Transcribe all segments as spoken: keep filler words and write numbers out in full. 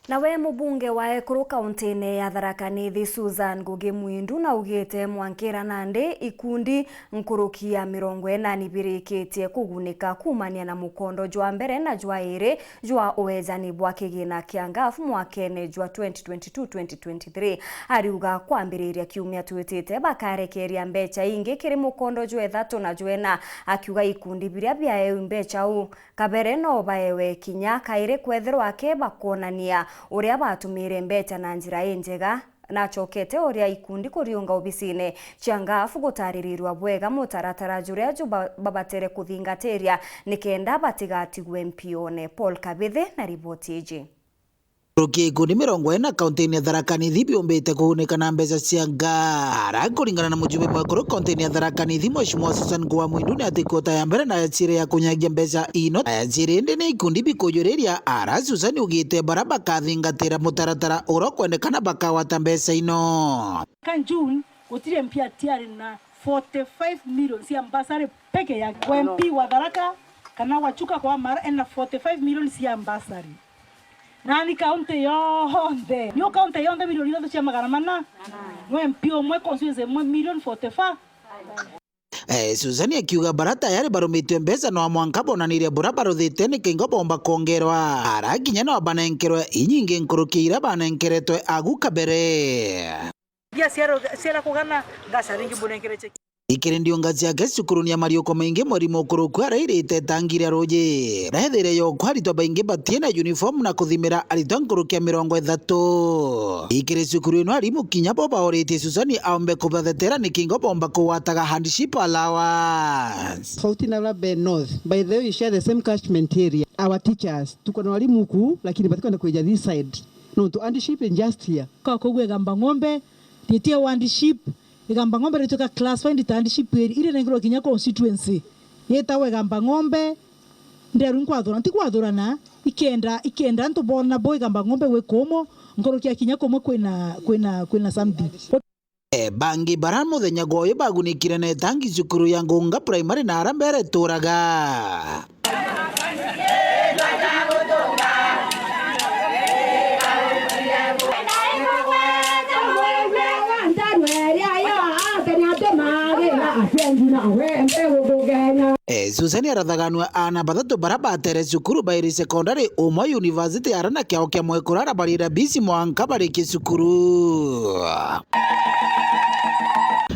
Nawe mubunge wa ekuru kauntine ya Tharaka Nithi, Susan Ngugi Mwindu, naugite mwankira nandi ikundi nkuruki ya mirongo ina nibirikitie kugunika kuumania na mukondo jwa mbere na jwa iri jwa uejani bwa kigina kia ngaf mwakene jwa twenty twenty-two twenty twenty-three. Ariuga kwambiriria kiumia twitite bakarekeria mbecha ingi kiri mukondo jwa ithatu na jwa ina, akiuga ikundi biria biaewi mbecha u kabere no baewe kinya kairi kwethirwa ke bakwonania uria batumire mbecha na njira injega. Nachokete uria ikundi kuriunga obisine cia ngaf gutaririrwa bwega mutaratara juria ju ba-, babatere kuthingatiria nikenda batigatigwe mpione. Paul Kabithi na riboti iji. Nkuruki ikundi mirongo ina kauntine ya Tharaka Nithi biumbite kugunika na mbecha cia ngaf. Ara kuringana na mujumbe mwekuru kauntine ya Tharaka Nithi, Mheshimiwa Susan Ngugi wa Mwindu, ni ati kota ya mbere na yachire ya kunyagia mbecha ino. Na yachire indi ni ikundi bikujuriria. Ara Susan ugite bara bakathingatira mutaratara uria ukwendekana bakagwata mbecha ino. Ka June, gutiri M P atiari na forty-five million cia bursary peke yake. We M P wa Tharaka kana wa Chuka kwa Mara ena forty-five million cia bursary. Nani kaunti yonthe? Niyo kaunti yonthe milioni ithatu cia magana mana? We M P umwe, constituency imwe, million forty-five. Eh, Susan akiuga bara tayari barumitwe mbecha no mwanka bonanirie bura baruthite ni kingo bomba kwongerwa. Ara kinya no banenkerwe inyingi nkuruki ira banenkeretwe agu kabere. Mbia ciara, ciara kugana, ngaca ringi mbunenkere cheki. Ikiri ndiunga ciake cukuruni ya Mariuko Maingi, mwarimu ukuruku arairite tangi ria ruji. Raethire yokwa aritwa baingi batina uniform na kuthimira aritwa nkuruki ya mirongo ithatu. Ikiri cukuru ino arimu kinya bo baoritie Susani aombe kubathetera nikingo bomba kugwataga hardship allowance. Sauti na Rabe North, by the way, we share the same catchment area. Our teachers, tuko na walimu huku, lakini batikwenda kuja this side. No, to hardship in just here. Kwa kugwega Mbang'ombe, Ritia wardship, Igamba Ng'ombe ritwika classified ta hardship area, iria nengirwe kinya constituency yetagwa Igamba Ng'ombe. Nderu nkwathura, ntikwathurana, ikenda, ikenda antu bona bo Igamba Ng'ombe gwi kumo, nkuruki ya kinya kumwe kwina, kwina, kwina something. Eh, bangi bara muthenya gwa uyu bagunikire na itangi cukuru ya Ngunga Primary na ara mbere turaga. Eh, Susani arathaganua aana bathatu bara batere cukuru bairi secondary, umwe university, ara na kiao kia mwekuru arabarira bisi mwanka barikie cukuru.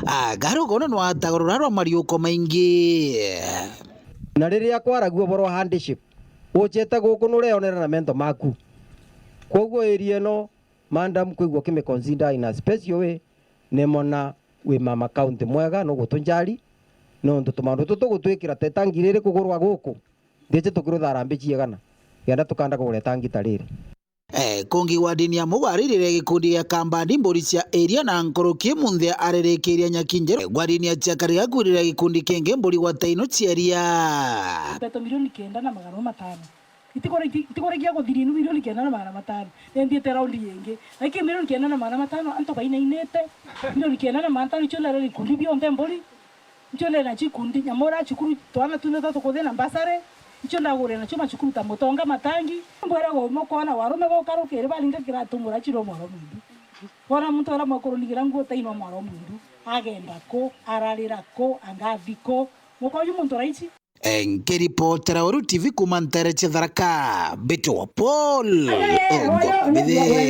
Agarugono nwatagurura rwa mariuko maingi. Na riria kwaragua uboro wa hardship, uchete guku nureonera na mento maku. Kwoguo area ino, madam, kwigua ukimiconsider in a special way, ni mona wi mama county mwega, nugutunjari, nontu tumaundu tutu tugutwikira teta ngiri iri kugurwa guku, ndiche tukirutha harambee ciigana, kenda tukanda kugura itangi ta riri. Eh, kungi wa dini ya Mugo aririre gikundi gia Kambandi mburi cia iria na nkuruki munthi aririkiria nyaki njeru. Gwa dini ya Chiakari akwirire gikundi kingi mburi gwa taino cia iria. Mbeto milioni kenda na magana matano. Itikurikia, itikurikia guthiri inu milioni kenda na magana matano. Nendite raundi ingi. Lakini milioni kenda na magana matano, antu bainainite. Milioni kenda na magana matano, icio ndari gikundi bionthe mburi. Ncio ndena cikundi, nyamura cukuru, twana twinthe twa tukuthina mbasare, ncio ndagurira nacio macukuru ta Mutonga, Matangi. Mbwira gwe umwe kwona warume bokarukire baringa kiratu murachi rwa mwaro mwindu. Wona muntu ara mwakuru nigira nguo tainwa mwaro mwindu, agenda ku, ararira ku, angathi ku. Mukoju muntu raichi. Eh, nkiripotera Weru T V kuma ntere cia Tharaka, Mbitwa Paul Ogo Mbithe.